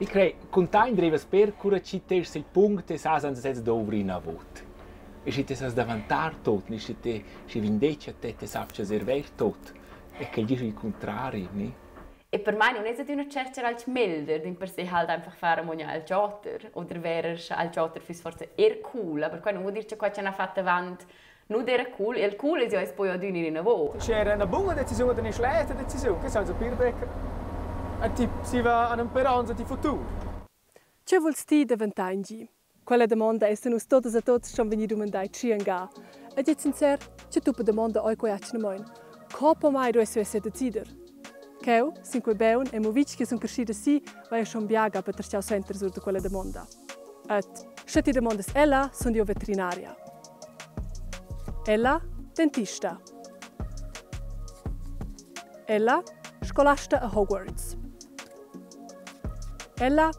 I crei, cuntegn drivas per cura chi t'es sil punct e sas ans sez douvri inavot. E schi te sas davantar tot, ni schi te schi vegn detg a te, te sapchas eir vair tot. E quel disch il cuntrari, ni? E per mai non es ad üna tschercher alch melder, dimpersè halt einfach far amogna alch oter oder verer scha alch oter füss forsa eir cool, aber quai non vuol dir cha quai cha n'ha fat avant nu d'eira cool e il cool es jo es poi adüna ir inavo. Sche era una buna decisiun oder una schlechte decisiun, che senza pir becker. E ti si va an speranza di futur. Tge vuls ti daventar in gi? Quella damonda essan nus totas e tots schon vegni dumandai tschien ga. E dir sincer, tge tuppa damonda oi quei atgnamein? Co pomai duess jeu sedecider? Cheu, sin quei beun e mo vitg che sun creschida si, vai schon biaga patertgau suenter sur da quella damonda. Et sche ti damondas ella, sun jeu veterinaria. Ella, dentista. Ella, scolasta a Hogwarts. Ella,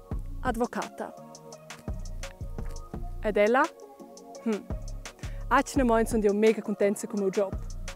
advocata. Ed ella? Hm. Atgnamein sun jeu mega cuntenza cun miu job.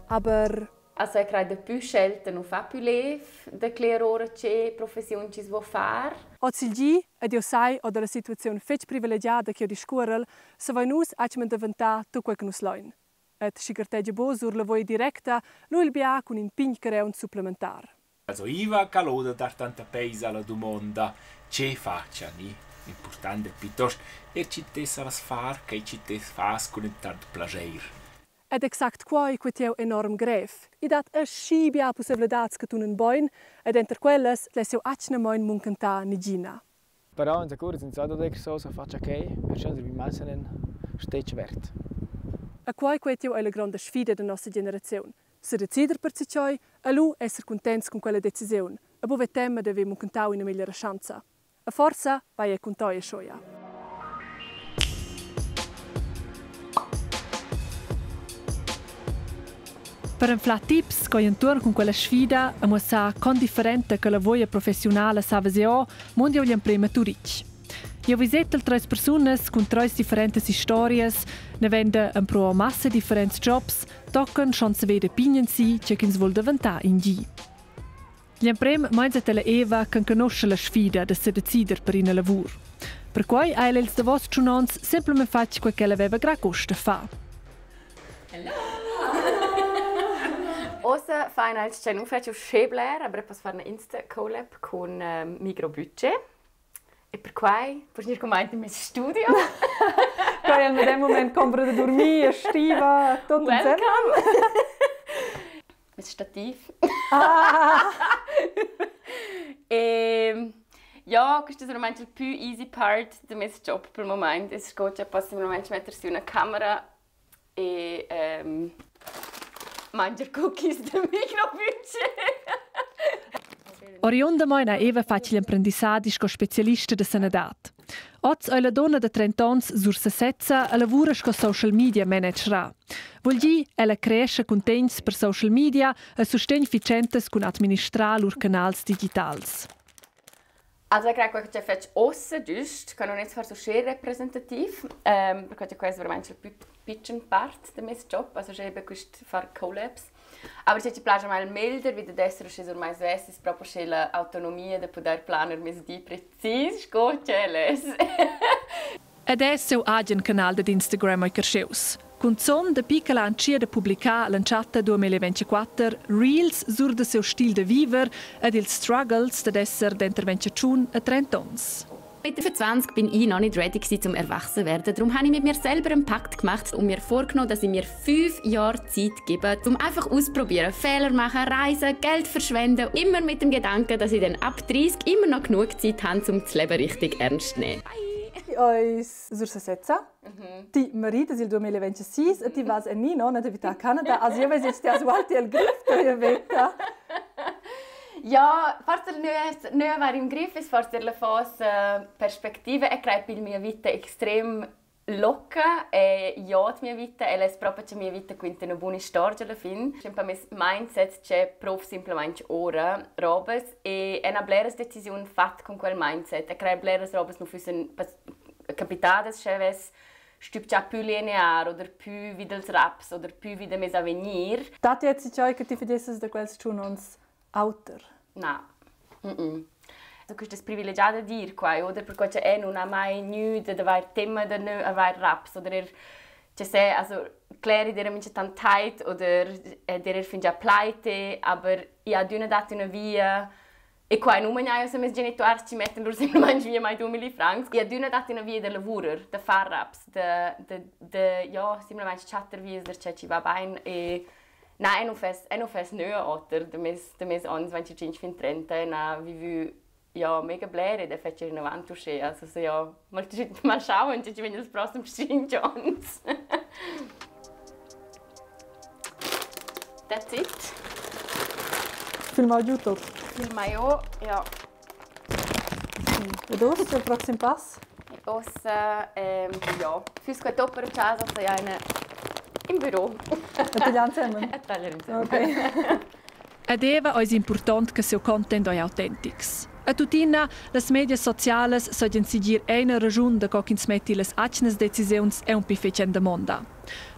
Aber Also ich credo più scelta nu fa più lev declerar ora che professiun chi's vo far. Oz il gi, ed jeu sai or dalla situaziun fetg privilegiada ch'jeu discuorel, savein nus atgnamein daventar tut quei che nus lein. Ed schi gartegia buc sur lavur directa, lu il bia cun in pign careun supplementar. Also Iva calò da dar tanta peisa alla dumonda che fatscha ni? Important è piuttost er chi tess as far che chi tess fas cun ün tant plaschair. Ed exact quai quet jeu enorm grev. I dat aschi bia pusseivladads che tunan bein ed enter quellas less jeu atgnamein munchentar negina. Però in sicur senza da dir so, so faccia quei, perché vi massenen stetg vert. E quai quet jeu ei la gronda sfida da nossa generaziun. Sedecider per zatgei e lu esser cuntents cun quella decisiun e buca tema d'haver munchentau ina megliera schanza. E forsa vai ei cun toi aschia. Per anflar tips co entuorn cun quella sfida e muossar con differenta che la voia professiunala sa veser mond jeu gl'emprem a Turitg. Jeu visetel treis persunas cun treis differentas historias, ne venda empruau massa differents jobs, tochen schon saver da pign si tge ch'ins vul daventar in gi. Gl'emprem meins ella Eva ch'enconoscha la sfida da sedecider per ina lavur. Perquei ha el ils davos tschun onns semplamein fatg quei ch'ella aveva gra gust da far. Hello! Ossa fain els che nu fetsch uschè bler, aber ich poss far 'na Insta-Collab cun Migros Budget. E perquai poss gnir cun in meis studio. Quai al medem mument compra da dormir e stiva, tot Welcome! Mes stativ. Ah! E ja, questo è veramente il più easy part de mes job pel moment. Es sco che posso veramente metter su una camera e mangiar cookies da microbudget. Oriundamain ha Eva fatg l'emprendissadi sco specialista da sanadad. Oz ei la donna da 30 onns sur sesezza e lavura sco social media managera. Vul dir, ella creescha cuntegns per social media e sustegn fatschentas cun administrar lur canals digitals. Also ich credo che fetsch ossa giust, che non è forse uschè representativ, perché questo è veramente il più pitschen part de mes job, also eben quist far collabs. Aber se ci piace mal melder, wie da esser uschè ormai svess, ist proprio schè l'autonomia de poder planer mes di precis sco ch'el es. Ed è seu agen canal dad Instagram ei carschius. Cunzun dapi ch'el ha entschiet a publicar l'entschatta 2024 reels sur da siu stil da viver ed ils struggles dad esser denter 21 e 30 onns. Mit 25 bin ich noch nicht ready gewesen, zum erwachsen werden. Darum habe ich mit mir selber einen Pakt gemacht und mir vorgenommen, dass ich mir 5 Jahre Zeit gebe, um einfach ausprobieren, Fehler machen, reisen, Geld verschwenden. Immer mit dem Gedanken, dass ich dann ab 30 immer noch genug Zeit habe, um das Leben richtig ernst zu nehmen. Eis sur sesezza. Ti maridas il 2026 e ti vas en ni, no, da vita a Canada. Also io veis jetzt ti ualti el griff tua veta. Ja, forse nö war im Griff, ist forse la fosse perspectiva e crei per mia vita extrem locca e ja mia vita e es proprio che mia vita quinta una buona storia alla fin. C'è un po' mes mindset c'è prov simplemente ora robes e una bleras decisiun fat con quel mindset e crei bleras robes nu füssen capitadas sche vess stübgià pü linear oder pü vi dels raps oder pü vi da mes avegnir. Dat jetzt tgei che ti fidesses da quels tschun onns auter? Na. Mm -mm. Also questo è privilegiato dir qua, oder? Perché c'è non ha mai gnü da avair tema da nö avair raps oder er cioè se also klar der mincha tant tight oder der er fin già pleite, aber i adüna dat üna via e qua non mangiaio se mes genitors ci metten lur semplicemente via mai 2000 francs. I adüna dat üna via da lavurer, da far raps, de ja, semplicemente chatter vias der c'è ci va bain e Nein, non fes nö oter, de mes ans 25 fin 30 na vivu ja mega blere da fece in avanti usce, also so ja, mal mal schauen, ci vengono ils prossimi 5 ans. That's it. Filmau giu tot. Filmau, ja. Ed uss, il proxim pass? Ossa, ja, füss qua top per casa, so ja eine im Büro. E tagliar insieme? E tagliar insieme. Okay. Ed Eva eis important che siu content ei autentics. E tuttina, las medias socialas seigien segir ina raschun da co ch'ins metti las atgnas decisiuns aunc pli fetg en damonda.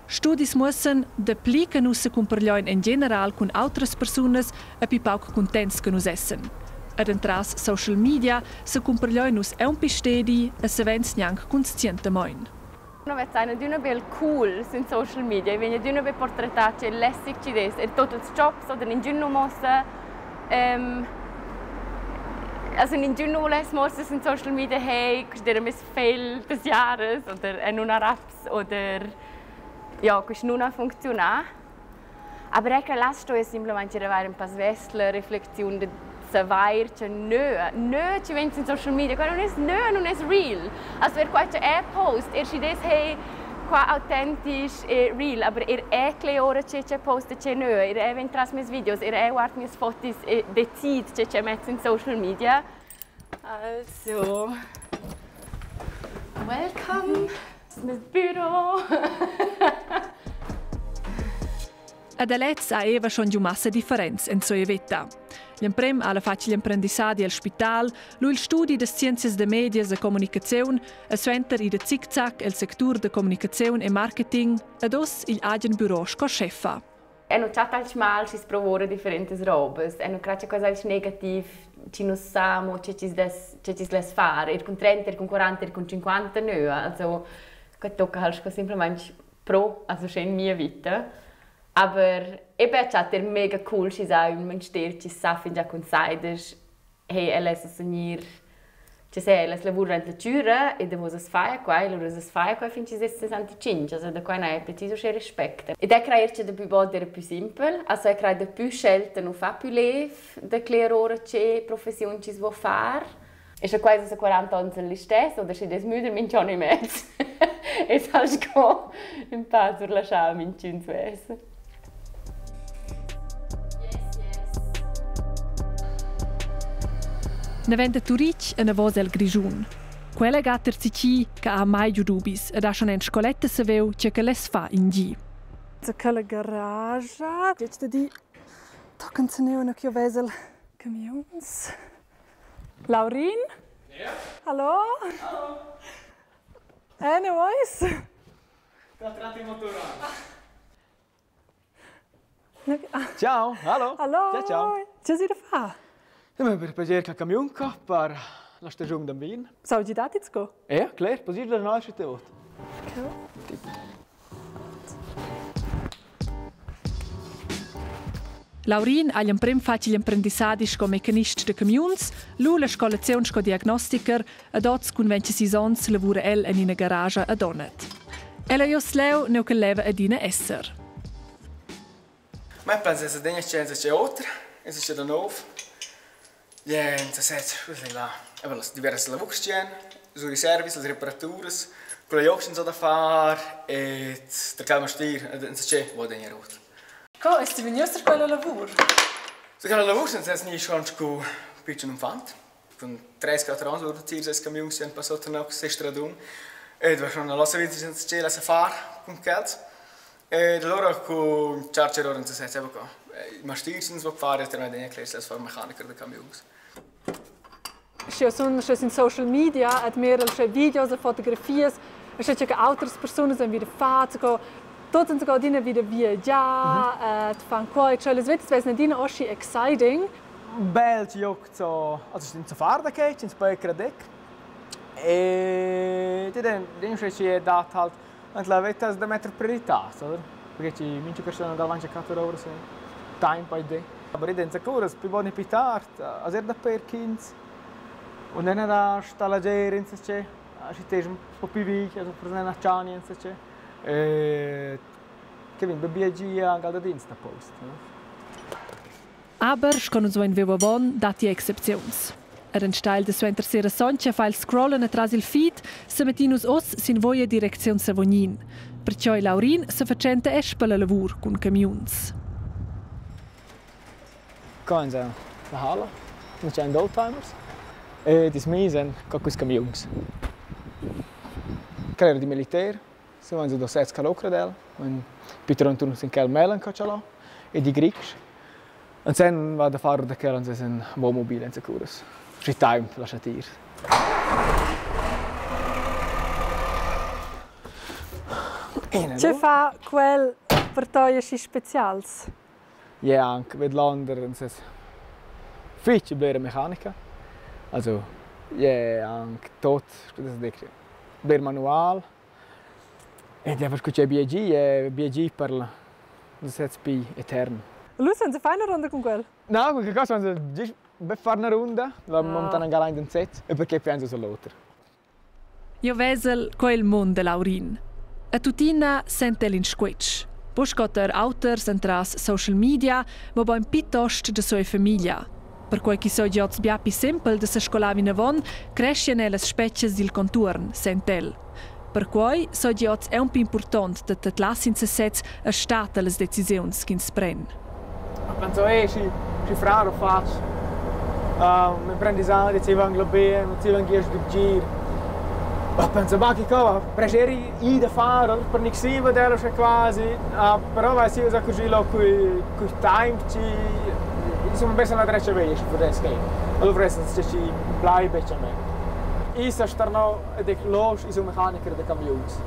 Studis muossan, dapli che nus secumpargliein en general cun autras persunas e pli pauc cuntents che nus essen. Ed entras social media secumpargliein nus aunc pli stedi e savens gnanc conscientamein. No vezza adüna bel cool sün social media, i vegn adüna be portretà che lässig chi'd es, e tuot ils jobs oder ningün nu muossa also ningün nu vuless muossar sün social media hey, quist era meis fegl des Jahres oder e nun ha raps oder ja, quist nun ha funcziunà. Aber ecco, las sto simplamaing avair ün pa svess la reflexiun da savair che nö, nö ci vegn in social media, qua non es nö, non es real. Also er qua è post, er si des hey qua autentisch e real, aber er è ora che c'è post e che nö, er è vegn tras mes videos, er è guard mies fotos e decid che c'è mezz in social media. Also, welcome, das Büro. Ed a lez ha Eva schon giu massa differents en sia veta. Gl'emprem ha ella fatg gl'emprendissadi al spital, lu il studi da scienzias da medias e communicaziun e suenter ida zic-zac el sectur da communicaziun e marketing ed oz igl agen büro sco scheffa. E non c'è alch mal si provare differentes robes, e non credo che cosa negativ ci non samo, che ci des, che ci les far, er con 30, er con 40, er con 50 nö, also che tocca halt semplicemente pro, also schön mia vita. Aber eben c'è er mega cool ci sa un mestier ci sa fin già con saides, hey, ella es sognir Cioè se ella lavora in la cura e devo es fare qua, e allora es fare qua fin ci 65, also da qua è preciso c'è rispetto. Ed è creare da più volte era più simpel, also è creare da più scelte non fa più lev da creare ora che professione ci si vuole fare. E se quasi 40 anni è stesso, oder se des müder min già nicht mehr. Es hast go un pa sur lasciare min cin svess. Naven da Turitg enavos el Grischun. Quella gatter ci che ha mai giu dubis ed ha schon en scoletta saveu tge che less fa in gi. Quella garage, jetzt di tocken ze neu noch vesel camions. Laurin? Ja. Hallo? Hallo. Anyways. Da tratti il motore. Ciao, hallo. Hallo. Ciao, ciao. Che si da fa? Ja, per piacere che camion per la stagione d'ambin. Sau gi datits go? Ja, klar, passiert da nasce te vot. Laurin ha gl'emprem fatg igl emprendissadi sco mecanist da camiuns, lu la scolaziun sco diagnosticher ed oz cun 26 onns lavura el en ina garascha a Donat. El ei oz leu, neu ch'el leva adina esser. Ma penso se degna scienza c'è otra, e se c'è da nuovo. Ja, se se là. E las diverse lavurs c'è, su i service, le reparaturas, con le auctions da far e der calma stir, e se c'è, wo degna rot. Co, est vegnius ter quella lavur? Se quella lavur senza ni schon scu piccolo infant. Con 3 4 anni loro tir ses camions sian passato noch se stradun. E va schon la vita senza c'è la far con quels. E allora con charger ora se se va Ma stir senza fare e termine degna classe far mecaniker de camions. Sche sun sche in social media admiral sche videos e fotografias, sche che altre persone sind wieder fa, go tot sind sogar dina wieder viaggiar, mm fan qua, cioè les vettes vesna dina oschi exciting. Bel gioc zo, also ins far da quai, ins poi credec. E ti den den sche dat halt ant la veta da metter prioritats, oder? Perché ci mincha persona davanti a 4 ore se time poi de. Aber id enza curas, più bon e più tard, as er da per chins. Und dann da sta la gera in se schi tes un po più vegl, also per una ciani in se E che vin be biagia anche da dins da post. Aber, sco nus vein viu avon, datti excepziuns. Er enstagl da suenter sera sontga fa il scrollen atras il feed, semettin nus oz sin voia direcziun Savognin. Perciò il Laurin sefatschenta espa la lavur cun camiuns. Qua la hala, non c'è oldtimers e dis misen co quels camiuns. Quel era di militer, se van da sez calocra del, un pitron turn sin quel melen co ce e di grics. Und sen va da far da quel ans es ün Wohnmobil in securas. Schi temp lasciat ir. Che fa quel per toi aschi specials? Ja, anche vidlonder ins es fich blera mechanica. Also, ja, anche tot, scu das dir, bler manual. Ed einfach scu c'è BAG, è BAG per la sez pi etern. Lu senza fai una ronda con quel? No, qualche cosa gist be far una runda, la momentan angal aint in set e perché penso sull'oter. Jeu vesel co il mund da Laurin. E tuttina sent el in squetsch. Buc sco ter auters entras social media, mobein plitost da sua famiglia. Perquei ch'i seigi oz bia pli sempel da sescolar vinavon, creschien el las spetgas dil contuorn, sent el. Perquei seigi oz aunc pli impurtont da tedlar sin sesez e stat allas decisiuns ch'ins pren. Penso schi schi frar ho fach imprendisadi zieva la bene, zieva gir gir. Penso ma che co, preferi i da far per nixiva della sche quasi, però vai si usa così lo cui cui time ci insomma besser la dreccia veglia schi pudess che. Allora se ci bleibe a me. I sa starno ed los is un mecaniker da camiuns.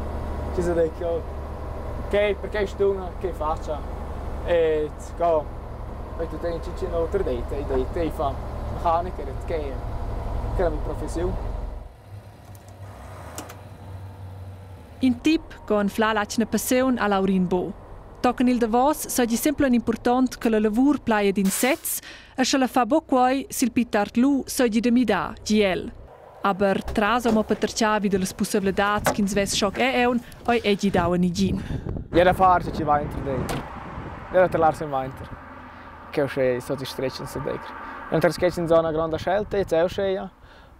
Ci sa dec che perché stun che faccia e go e tu ten ci in oter date e date e fa mecaniker et che che la mia professiun. In tip con anflar l'atgna passiun ha Laurin Bo. Tochen il davos seigi semplamein impurtont che la lavur plai ad in sez e sche la fa buc quei, sil pli tard lu seigi da midar, gi el. Aber tras mo patertgar vi dallas pusseivladads ch'ins vess schoc è aunc, ei ei gidau a negin. Jeder far ci va entro dei. Jeder talar in vainter. Che usce so ti stretchen se decr. Mentre che in zona grande scelta, jetzt auch ja.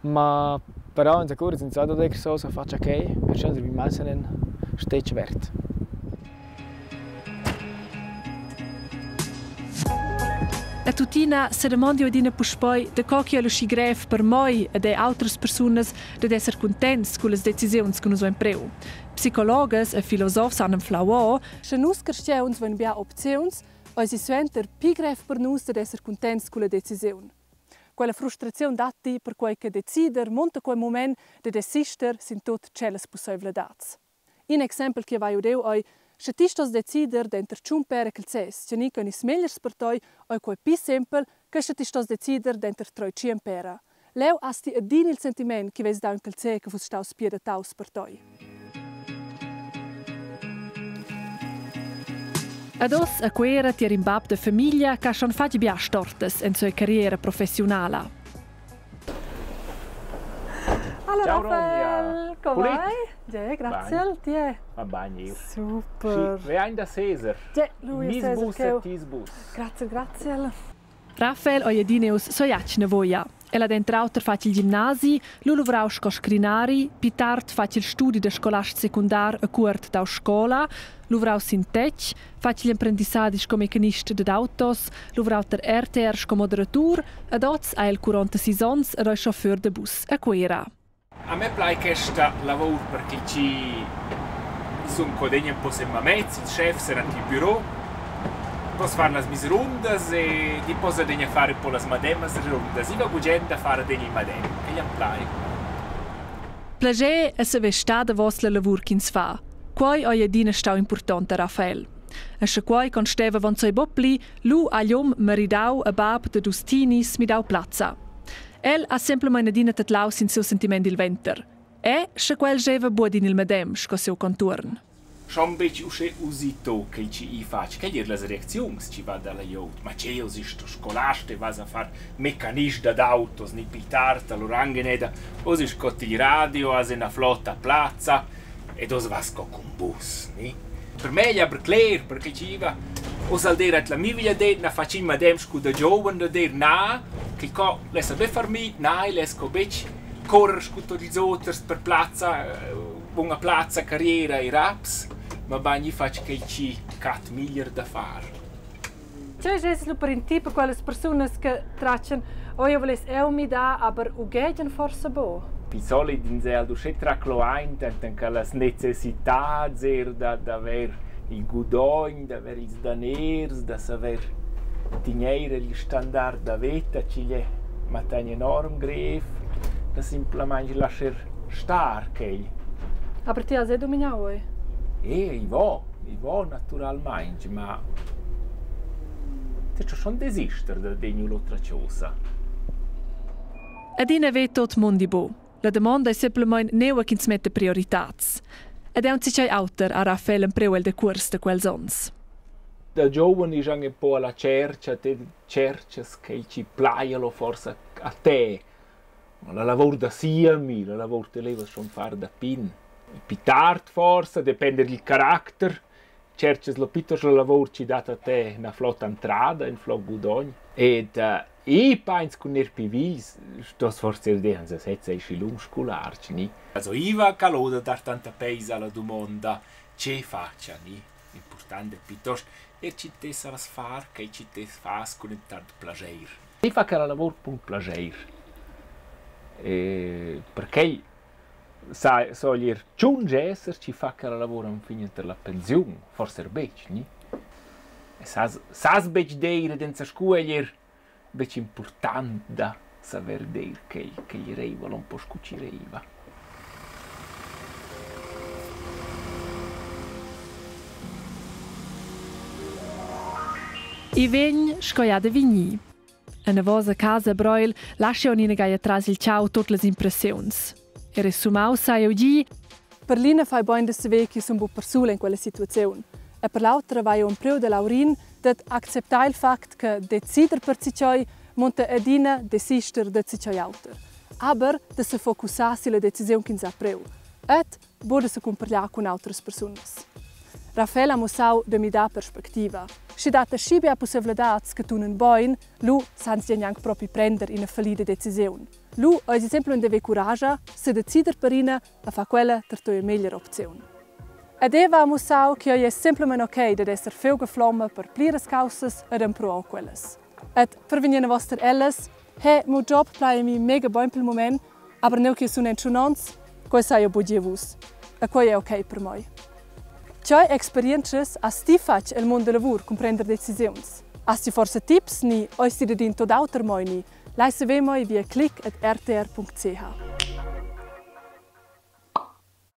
Ma però in sicuro sind so da decr so so faccia che, perché vi messen stets wert. E tuttina sedamondi adina puspei daco ch'igl ei aschi grev per mei ed era autras persunas dad esser cuntents cullas decisiuns che nus vein priu. Psicologas e filosofs han anflau ora, sche nus carstgauns vein bia opziuns, eisi suenter pli grev per nus dad esser cuntents culla decisiun. Quella frustraziun datti perquei che decider munta quei mument da desister sin tut tschellas pusseivladads. In exempel che vai udeu ei, sche ti stos decider denter tschun pèra calzers, tgenin ch'ein ils megliers per tei, ei quei pli sempel che sche ti stos decider denter treitschien pèra. Leu has ti adina il sentiment che vess dau in calzer che fuss staus pli adattaus per tei. Ed oz a Cuera tier in bab da famiglia che ha schon fatg bia stortas en sua carriera professiunala. Hallo Ciao Raphael, Ronja. come Pulit? vai? Ja, grazie Bagn. al tie. Va bagn eu. Super. Schi, veain da Cesar. Ja, lui Mis Cesar bus e cheu. tis bus. Grazie, grazie. Rafael ei adina ius soi voia. El ha denter auter fatg il gimnasi, lu luvrau sco scrinari, pli tard fatg il studi da scolast secundar a cuort dau scola, luvrau sin tetg, fatg igl emprendissadi sco mecanist dad autos, luvrau ter RTR sco moderatur ed oz ha el 46 onns ed ei chauffeur da bus a Cuera. A me plai questa lavur perché chi sun codegna un po semamez, ils schefs eran il büro, poss far las mis rundas e di poss adegna far un po las mademas rundas. I va gugent da far adegna il madem, quel am plai. Plager e saver star davos la lavur ch'ins fa. Quei ei adina stau impurtont a Rafael. E sche quei consteva vonzei buc pli, lu ha gl'um maridau e bab da dus teenies midau plazza. El ha semplamein adina tedlau sin siu sentiment dil venter. E sche quel geva buc adina il medem sco siu contuorn. Schon betg uschè usito quel chi i fatsch, quel eir las reacziuns chi va da la glieud. Ma che eu sto scolast e vas a far mecanist dad autos, ni pli tard alura angeneda, hoz es co til radio, has üna flotta plazza ed hoz vas co cun bus, ni? Per me ella aber cler, perché chi va hoz al dir la mia vegliadetgna fatsch il medem scu da giuven da dir na, che co lessa be far mi, na, i less co betg correr scu tuot ils oters per plazza buna plazza, carriera e raps, mabain gnü fatg quei chi cat miglier da far. Tgei es lu per in ti per quellas persunas che tratgan «Oh, jeu vuless eu midar, aber ughegian forsa buc?» Pi solit ins è halt uschè traclo aint enten che las necessitats er da d'haver il gudogn, d'haver ils daners, da saver tigneir il standard da veta ch'igl è mattagn enorm grev da simplamaing lascher star quel. Aber ti has è domignau ei? Eh, i vo, i vo naturalmaing, ma ti sto schon desister da dir l'otra chosa. Adina ve tot mundi bu. La damonda ei semplamein neua ch'ins metta prioritats. Ed aunc tgei auter ha Rafael empriu el decuors da quels onns. Da giuven ist anche un po alla cercha, te tscherchas quel chi plaja lo forsa a te. Ma la lavur da siemi, la lavur te levas schon far da pin. Pi tard forsa, dependa dil caracter, tscherchas lo piuttost la lavur chi dat a te üna flotta entrada, ün flot gudogn. Ed i pains cun ir pi vils stos forsa er dir, anzi sez ei schi lung scolar, ni? Also i va calò da dar tanta peisa alla dumonda, che fatscha, ni? Important è piuttost er chi te savas far, quei chi te fas cun ün tant plaschair. I fa quella lavur cun plaschair. E perquei sa sogl ir tschunsch esser chi fa quella lavur enfin enter la pensiun, forsa er betg, ni? E sas sas betg dir ed enzascu egl er betg impurtant da saver dir quei ch'egl reiva un po scu chi reiva. I vegn sco ja da vegnir. Enavos a casa Breil lascia Nina Gaia tras il chau tut las impressiuns. Era sumau sai jeu dir, Per l'ina fai bein da saver ch'jeu sun buc persula en quella situaziun. E per l'autra vai jeu empriu da Laurin dad acceptar il fact che decider per zatgei munta adina desister da zatgei auter. Aber da sefocussar silla decisiun ch'ins ha priu. Ed buca da secumpargliar cun autras persunas. Rafael ha mussau da midar perspectiva. Schi dat aschi bia pusseivladads che tunan bein, lu san ins gnanc propi prender ina fallida decisiun. Lu eisi semplamein d'haver curascha, sedecider per ina e far quella per tua megliera opziun. Ed Eva ha mussau ch'ei ei semplamein ok dad esser fiug e flomma per pliras caussas ed empruau quellas. Ed per vegnir anavos tier ellas, he, miu job plai a mi mega bein pil mument, aber neu che sun en tschun onns, quei sai jeu buc dir vus. E quei ei ok per mei. Tgei experientschas has ti fatg el mund da lavur cun prender decisiuns? Has ti forsa tips ni eis ti dad in tut auter meini? Lai saver mei via clic at rtr.ch.